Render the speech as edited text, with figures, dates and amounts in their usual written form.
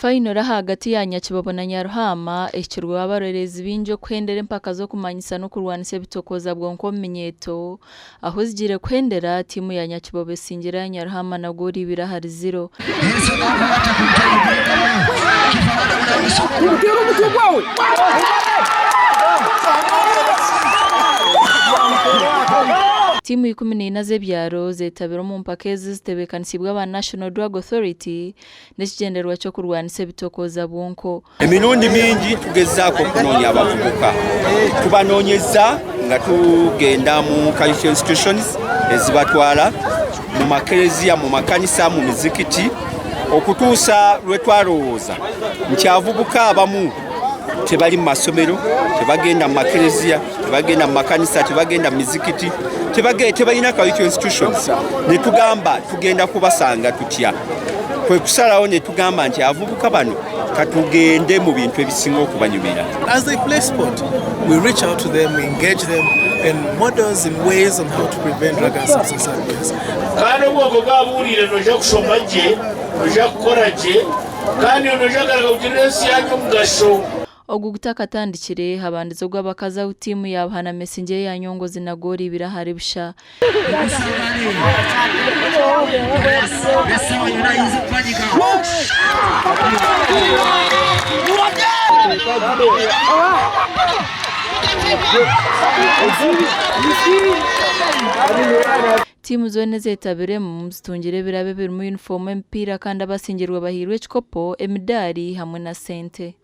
Fayinoro ahagati ya Nyakibobo na Nyaruhaama ehikirweho abaroreezi baingi okuhendera empaka z'okumanyisa n'okurwanisa ebitokooza bwonko omu minyeeto. Ahu zigiire kuhendera, tiimu ya Nyakibobo esingire eya Nyaruhaama na goolo ibiri ahari ziro. Tiimu 14 z'ebyaro zeetabire omu mpaka ezi zitebeekanisiibwe aba National Drug Authority n'ekigyendererwa ky'okurwanisa ebitokooza bwonko. Emirundi mingi tugezaako okunoonya abavubuka. Tubanoonyeza nga tugenda mu cultural institutions ezibatwala, mu makereziya, mu makanisa, mu mizikiti okutuusa lwe twalowooza nti abavubuka abamu tebali mu masomero, tebagenda mu makereziya, tebagenda mu makanisa, tebagenda mu mizikiti, tebalina cultural institutions ne tugamba tugenda kubasanga tutya? Kwe kusalawo ne tugamba nti abavubuka bano katugende mu bintu ebisinga okubanyumira. As they play sport, we reach out to them, we engage them in models in ways on how to prevent drug and substance abuse. Kandi obwongo bwaba buhuriire noija kushoma gye, noija kukora gye, kandi noija kugaruka kugirira ensi yaanyu omugasho. Ogu gutakatandikire, habandize ogw'abakazi ahu tiimu ya Buhanama esingire eya Nyongozi na goolo ibiri ahari busha. Tiimu zoona ezetabiremu zitungire ebirabo ebirimu yunifoomu, emipiira kandi abasingirwe bahairwe ekikopo, emidaari hamwe na sente.